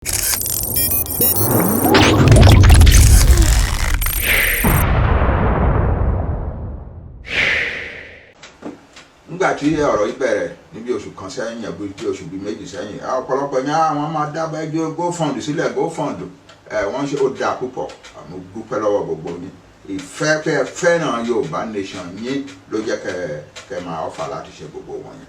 Nígbà tí ọ̀rọ̀ yìí bẹ̀rẹ̀ níbi oṣù kan sẹ́yìn àbí bí oṣù 2 sẹ́yìn, ọ̀pọ̀lọpọ̀ yẹn àwọn máa dábàá ẹjọ́ GoFund sílẹ̀, GoFund ẹ̀ wọ́n ṣe. Ó dáa púpọ̀. Àmọ́ dúpẹ́ lọ́wọ́ gbogbo yín. Ìfẹ́ tẹ́ ẹ fẹ́ràn Yorùbá nation yín ló jẹ́ kẹ́ máa offer láti ṣe gbogbo wọn yẹn.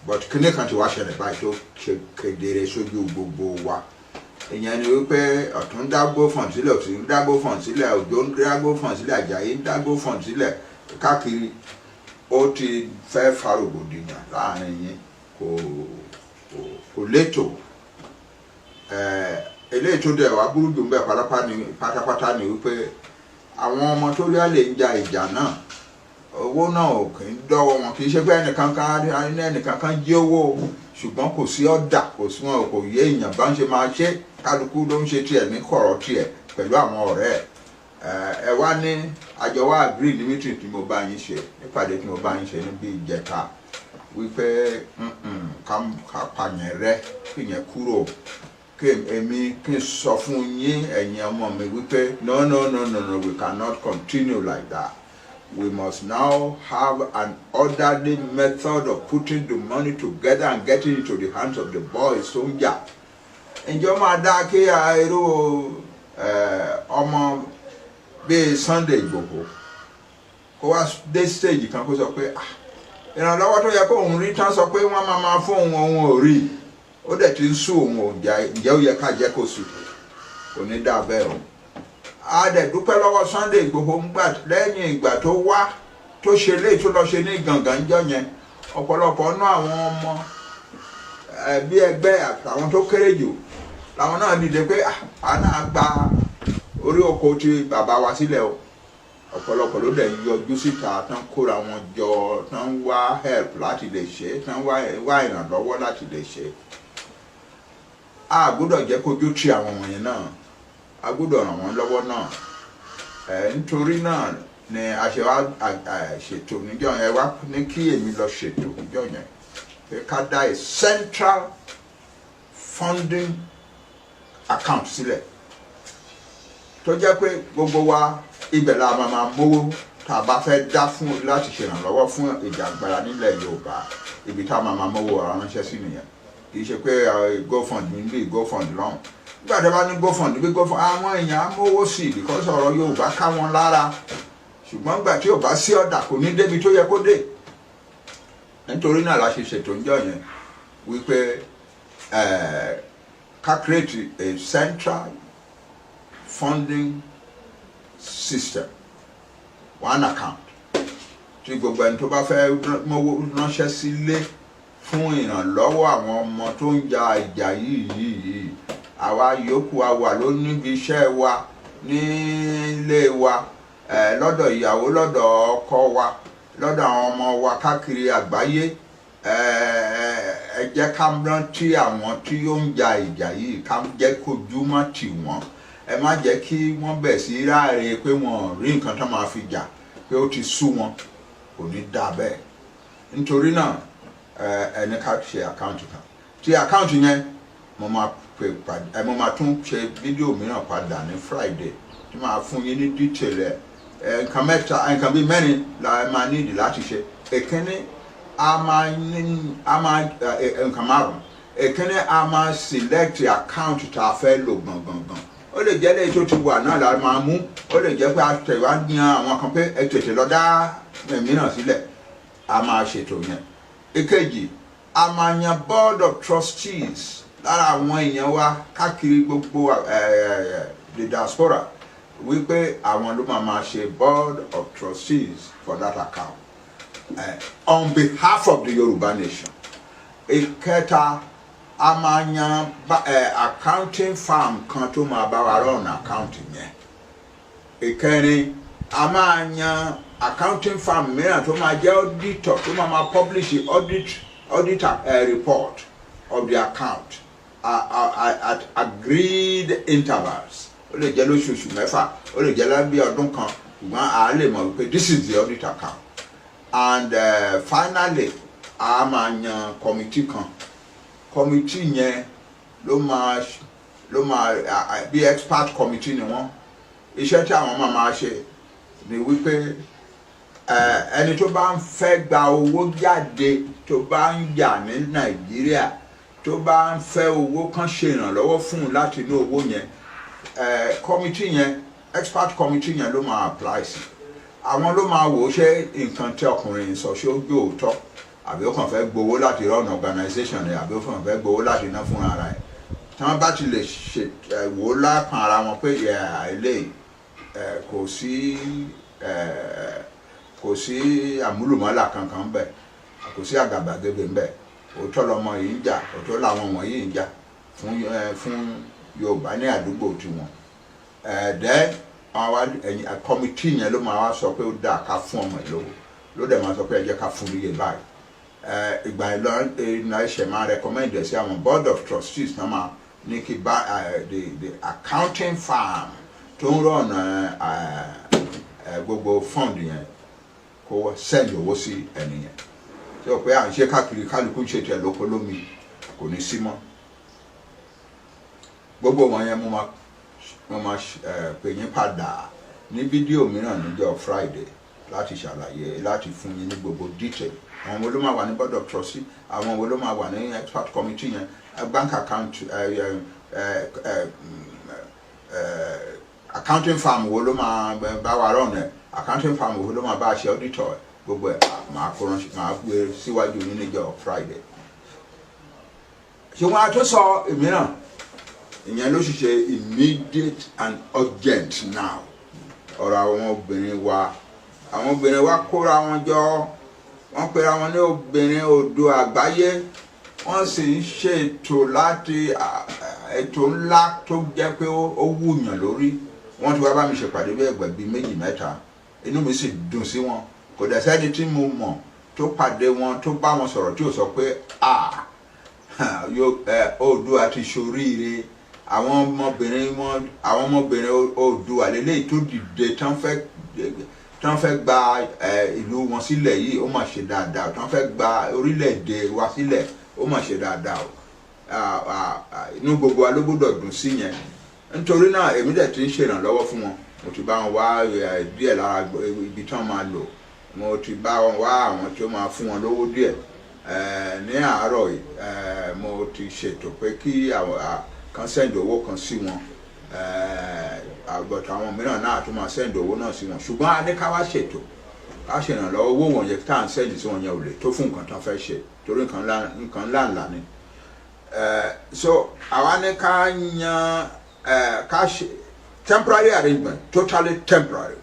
But kíní kan ti wá ṣẹlẹ̀ báyìí tó ṣe kedere sójú gbogbo wa. Ìyẹn ni wípé ọ̀tún dá GoFund sílẹ̀, òsì ń dá GoFund sílẹ̀, Òjò ń dá GoFund sílẹ̀, Àjàyí ń dá GoFund sílẹ̀ káàkiri. Ó ti fẹ́ fa rògbòdìyàn láàrin yín. Kò létò. Eléyìí tó dẹ̀ wá burú jù ń bẹ̀ pátápátá ni wípé àwọn ọmọ tó rí àlè ń ja ìjà náà, owó náà ò kì í dọ́wọ́ wọn. Kì í ṣe pé ẹnìkan kan jí owó, ṣùgbọ́n kò sí ọ̀dà, kò sí wọn, kò yé èèyàn bá ń ṣe máa ṣe. Kálukú ló ń ṣe tiẹ̀ ní kọ̀rọ̀ tiẹ̀ pẹ̀lú àwọn ọ̀rẹ́ ẹ̀. Ẹ wá ní àjọ wa agree ní meeting tí mo bá yín ṣe, nípàdé tí mo bá yín ṣe níbi ìjẹta, wípé ká pààyàn rẹ, kí yẹn kúrò, kí èmi kí n sọ fún yín, ẹ̀yin ọmọ mi, wípé no, no, no, no, no, we cannot continue like that. We must now have an orderly method of putting the money together and getting it to the hands of the boys tó ń jà. Ǹjọ́ máa dá kí irú ọmọ bíi Sunday Igboho kó wá dé stage kan, kó sọ pé, "Ah, ìrànlọ́wọ́ tó yẹ kó òun rí tán, sọ pé wọ́n máa máa fún òun, òun ò rí, ó dẹ̀ ti ń sú òun ò." Ǹjẹ́ ó yẹ ká jẹ́ kó sùn? Kò ní dá bẹ́ẹ̀ o. A dẹ̀ dúpẹ́ lọ́wọ́ Sunday Igboho ńgbà lẹ́yìn ìgbà tó wá tó ṣe léyìí tó lọ ṣe ní Gàngán jọ yẹn. Ọ̀pọ̀lọpọ̀ nú àwọn ọmọ bí ẹgbẹ́ àtàwọn tó kéré jù làwọn náà dìde pé àá náà gba orí oko tí bàbá wa sílẹ̀ o. Ọ̀pọ̀lọpọ̀ ló dẹ̀ yọjú síta tán, kóra wọn jọ tán, wá help láti lè ṣe, tán wá ìrànlọ́wọ́ láti lè ṣe. A gbọ́dọ̀ jẹ́ kójú tí àwọn wọ̀nyẹn náà, a gbọ́dọ̀ ràn wọ́n lọ́wọ́ náà. Ẹ̀ nítorí náà ni a ṣe wá ṣètò níjọ́ yẹn, wá ní kí èmi lọ ṣètò níjọ́ yẹn pé ká dá a central funding account sílẹ̀, tó jẹ́ pé gbogbo wa, ibẹ̀ la máa máa mówó tá a bá fẹ́ dá fún láti ṣèrànlọ́wọ́ fún ìjàngbara nílẹ̀ Yorùbá. Ibi tá a máa máa mówó ara ránṣẹ́ sí nìyẹn. Kì í ṣe pé GoFund níbí, GoFund lọ́hùn. Nígbà tí a bá ní GoFund bí GoFund, àwọn èèyàn á mówó sí i because ọ̀rọ̀ Yorùbá ká wọn lára. Ṣùgbọ́n nígbà tí ò bá sí ọ̀dà, kò ní débi tó yẹ kó dé. Nítorí náà la ṣe ṣètò ńjọ́ yẹn wípé ká create a central funding system, one account, tí gbogbo ẹni tó bá fẹ́ mówó ránṣẹ́ sílé fún ìrànlọ́wọ́ àwọn ọmọ tó ń ja ìjà yìí, àwa yòókù wa wà ló níbi iṣẹ́ wa, nílé wa, lọ́dọ̀ ìyàwó, lọ́dọ̀ ọkọ wa, lọ́dọ̀ àwọn ọmọ wa káàkiri àgbáyé, ẹ jẹ́ ká rántí àwọn tí ó ń ja ìjà yìí, ká jẹ́ kojú má tì wọ́n. Ẹ má jẹ́ kí wọ́n bẹ̀ sí ráre pé wọ́n ò rí nǹkan tó máa fi jà, pé ó ti sú wọn. Kò ní dáa bẹ́ẹ̀. Nítorí náà, ẹ ní ká ṣe account kan. Tí account yẹn, mo máa pè pàdé ẹ, mo máa tún ṣe fídíò mìíràn padà ní Friday tí màá fún yín ní detail ẹ. Nǹkan mẹ́ta, nǹkan bíi mẹ́rin la máa nídìí láti ṣe. Èkínní, a máa ní a máa nǹkan márùn. Èkínní, a máa select account tá a fẹ́ lò gangan. Ó lè jẹ́ léyìí tó ti wà náà la máa mú, ó lè jẹ́ pé a tẹ̀ wá yan àwọn kan pé ẹ tètè lọ dá mìíràn sílẹ̀. A máa ṣètò yẹn. Èkejì, a máa yan board of trustees lára àwọn èèyàn wa káàkiri gbogbo the diaspora, wípé àwọn ló máa máa ṣe board of trustees for that account on behalf of the Yorùbá nation. Ìkẹta, a máa yan accounting firm kan tó máa bá wa run account yẹn. Ìkẹrin, a máa yan accounting firm mìíràn tó máa jẹ́ auditor, tó máa máa publish audit report of the account at agreed intervals. Ó lè jẹ́ lóṣooṣù 6, ó lè jẹ́ lábẹ́ ọdún kan, ṣùgbọ́n a lè mọ̀ wípé this is the audit account. And finally, a máa yan committee kan. Committee yẹn ló máa ló máa bí expert committee ni wọ́n. Iṣẹ́ tí àwọn máa ṣe ni wípé ẹni tó bá ń fẹ́ gba owó jáde, tó bá ń jà ní Nàìjíríà, tó bá ń fẹ́ owó kan ṣe ìrànlọ́wọ́ fún un láti inú owó yẹn, committee yẹn, expert committee yẹn ló máa apply sí. Àwọn ló máa wò ó, ṣé nǹkan tí ọkùnrin yìí sọ, ṣé ó gbé òótọ́, àbí ó kàn fẹ́ gbowó láti run organisation rẹ̀, àbí ó kàn fẹ́ gbowó láti ná fún ara ẹ̀. Tí wọ́n bá ti lè ṣe wò ó lápọn ara wọn pé eléyìí kò sí àmúlùmọ́là kankan bẹ̀, kò sí àgàbàgebè ńbẹ̀, òótọ́ lọmọ yìí ń jà, òótọ́ làwọn wọ̀nyí ń jà fún Yorùbá ní àdúgbò tiwọn, ẹ̀ dẹ́ àwọn ẹ̀yìn committee yẹn ló máa wá sọ pé ó dáa ká fún ọmọ ẹ̀ lówó, ló dẹ̀ máa sọ pé ẹ jẹ́ ká fún níye báyìí. Ìgbà yẹn lọ ìlànà ẹ̀ṣẹ̀ máa recommend ẹ̀ sí àwọn board of trustees náà, máa ní kí bá the accounting firm tó ń run gbogbo fund yẹn kó send owó sí ẹni yẹn. Tí o pé à ń ṣe káàkiri, kálukú ń ṣe tiẹ̀ lóko lómi, kò ní sí mọ́. Gbogbo wọn yẹn, mo máa pè yín padà ní fídíò mìíràn níjọ́ Friday láti ṣàlàyé, láti fún yín ní gbogbo detail: àwọn wo ló máa wà ní board of trustee, àwọn wo ló máa wà ní expert committee yẹn, bank account, accounting firm wo ló máa bá wa run ẹ, accounting firm wo ló máa bá a ṣe auditor ẹ. Gbogbo ẹ máa kó ránṣẹ́, máa gbé síwájú yín níjọ́ Friday. Ṣùgbọ́n a tún sọ ìmíràn, ìyẹn ló sì ṣe immediate and urgent now. Ọ̀rọ̀ àwọn obìnrin wa, àwọn obìnrin wa kóra wọn jọ, wọ́n pera wọn ní Obìnrin Oòduà Àgbáyé. Wọ́n sì ń ṣètò láti ètò ńlá tó jẹ́ pé ó wúyàn lórí. Wọ́n ti wá bá mi ṣèpàdé bí ẹgbẹ́ bíi méjì, mẹ́ta. Inú mi sì dùn sí wọn. Kò dẹ̀ sẹ́ni tí mo mọ̀ tó pàdé wọn, tó bá wọn sọ̀rọ̀, tí ò sọ pé Oòduà ti ṣoríire. Àwọn ọmọbìnrin wọn, àwọn ọmọbìnrin Oòduà lélẹ́yìí tó dìde tán fẹ́ gba ìlú wọn sílẹ̀ yìí, ó mà ṣe dáadáa. Tán fẹ́ gba orílẹ̀-èdè wa sílẹ̀, ó mà ṣe dáadáa o. Inú gbogbo wa ló gbọ́dọ̀ dùn sí yẹn. Nítorí náà, èmi dẹ̀ ti ń ṣèrànlọ́wọ́ fún wọn. Mo ti bá wọn wá díẹ̀ lára ibi tí wọ́n máa lò. Mo ti bá wọn wá àwọn tí ó máa fún wọn lówó díẹ̀. Ní àárọ̀ yìí, mo ti ṣètò pé kí àwọn kan send owó kan sí wọn àgbọ̀tọ̀. Àwọn mìíràn náà tún máa send owó náà sí wọn, ṣùgbọ́n a ní ká wá ṣètò ká ṣèrànlọ́wọ́. Owó wọ̀nyẹn tá à ń send sí wọn yẹn ò lè tó fún nǹkan tó fẹ́ ṣe, torí nǹkan ńlá ńlá ni. So àwa ní ká yan ká ṣe temporary arrangement, totally temporary.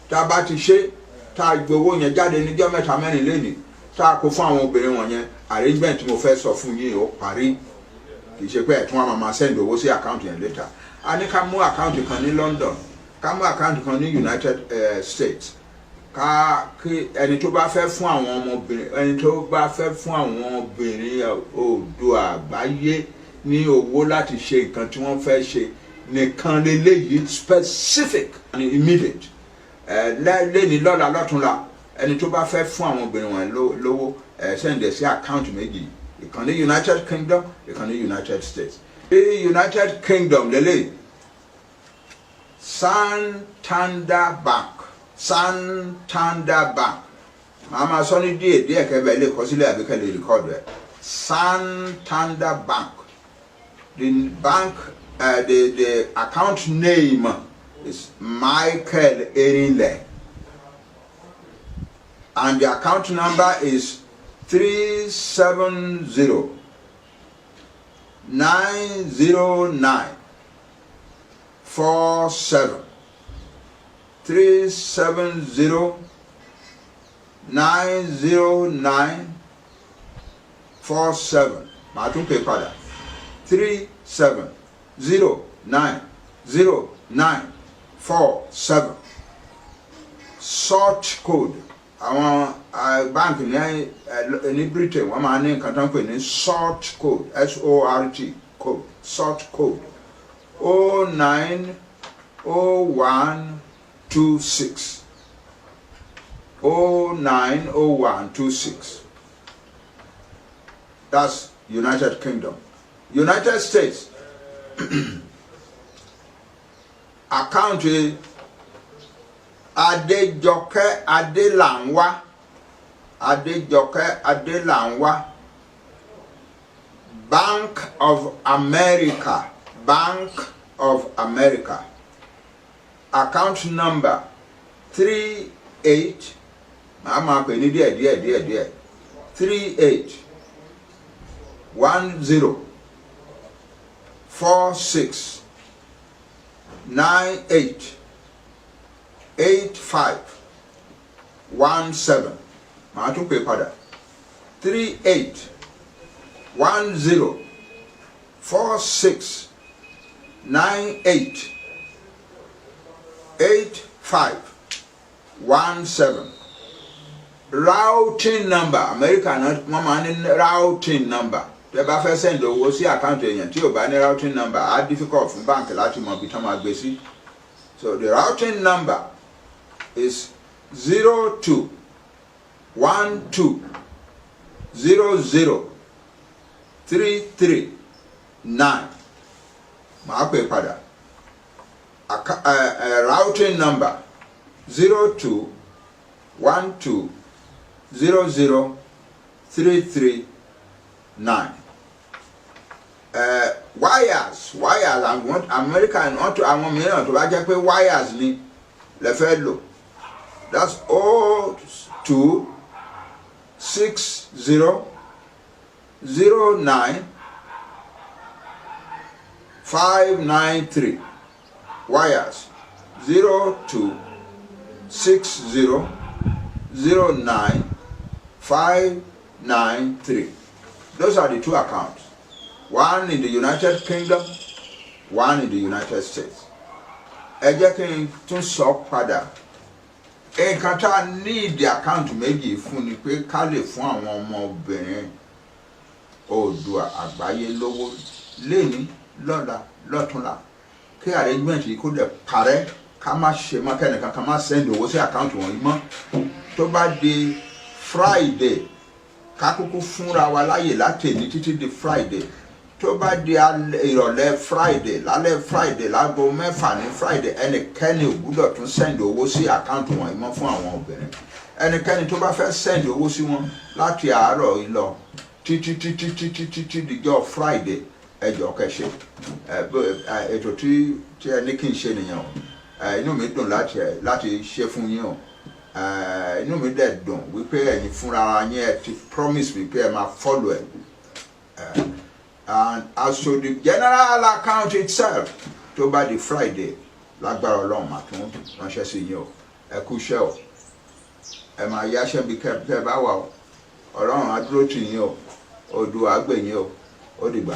Tá a bá ti ṣe, tá a gbé owó yẹn jáde níjọ́ mẹ́ta mẹ́rin lẹ́nìí, tá a kó fún àwọn obìnrin wọ̀nyẹn, arrangement tí mo fẹ́ sọ fún yín ó parí. Kì í ṣe pé ẹ̀tún wa máa send owó sí account yẹn later. A ní ká mú account kan ní London, ká mú account kan ní United States, ká kí ẹni tó bá fẹ́ fún àwọn ọmọbìnrin, ẹni tó bá fẹ́ fún àwọn obìnrin Oòduà Àgbáyé ní owó láti ṣe nǹkan tí wọ́n fẹ́ ṣe nìkan leléyìí, specific and immediate, ẹ lẹ́ni lọ́la lọ́túnla. Ẹni tó bá fẹ́ fún àwọn obìnrin wọn lówó, ẹ send ẹ̀ sí account méjì, ìkan ní United Kingdom, ìkan ní United States. Ní United Kingdom lélẹ̀, Santander Bank, Santander Bank. Màá máa sọ ní díẹ̀ díẹ̀ kẹ́ lè kọ sílẹ̀ àbí kẹ́ lè record ẹ̀. Santander Bank, the bank, the account name is Michael Erinle and the account number is 37090947, 37090947. Màá tún pè padà: 370090947. Sort code àwọn báńkì ní Britain, wọ́n máa ní nǹkan tó ń pè ní sort code, sort code, sort code 090126, 090126. That's United Kingdom. United States, Account Adéjọkẹ́ Adélànwá, Adéjọkẹ́ Adélànwá, Bank of America, Bank of America, account number 38, màá máa pè ní díẹ̀ díẹ̀ díẹ̀ díẹ̀, 381046988517. Màá tún pè padà: 381046988517. Routing number, America náà wọ́n máa ní routing number. Tẹ́ bá fẹ́ send owó sí account èèyàn tí ò bá ní routing number, á difficult fún báǹkì láti mọ ibi tí wọ́n máa gbé sí. So the routing number is 021200339. Màá pè padà. Routing number 021200339. Wires, wires, àwọn American wọ́n tó, àwọn mìíràn tó bá jẹ́ pé wires ni lè fẹ́ lò, that's 026009593. Wires, 026009593. Those are the two accounts, one in the United Kingdom, one in the United States. Ẹ jẹ́ kí n tún sọ padà. Nǹkan tá a ní ìdí account méjì fún ni pé ká lè fún àwọn ọmọbìnrin Oòduà àgbáyé lówó léni, lọ́la, lọ́túnla, kí arrangement yìí kó dẹ̀ parẹ́, ká má ṣe mọ́, kẹ́nìkan ká má send owó sí account wọ̀nyí mọ́. Tó bá di Friday, ká kúkú fúnra wa láyè láti èní títí di Friday. Tó bá di ìrọ̀lẹ́ Friday, lálẹ́ Friday, láago 6 ní Friday, ẹnikẹ́ni ò gbúdọ̀ tún send owó sí account wọ̀nyí mọ́ fún àwọn obìnrin. Ẹnikẹ́ni tó bá fẹ́ send owó sí wọn láti àárọ̀ yìí lọ títí títí títí títí dìjọ́ Friday, ẹ jọ̀ọ́ kẹ́ ṣe ẹ ètò tí ẹ ní kí n ṣe nìyẹn o. Inú mi dùn láti ṣe fún yín o. Inú mi dẹ̀ dùn wípé ẹ̀yin fúnra yín ẹ ti promise mi pé ẹ máa follow ẹ. And as to the general account itself, tó bá di Friday, lágbára Ọlọ́run, màá tún ránṣẹ́ sí yín o. Ẹ kú iṣẹ́ o. Ẹ máa yáṣẹ́ bí kẹ́ bá wà o. Ọlọ́run á dúró tì yín o. Oòduà á gbè yín o. Ó dìgbà.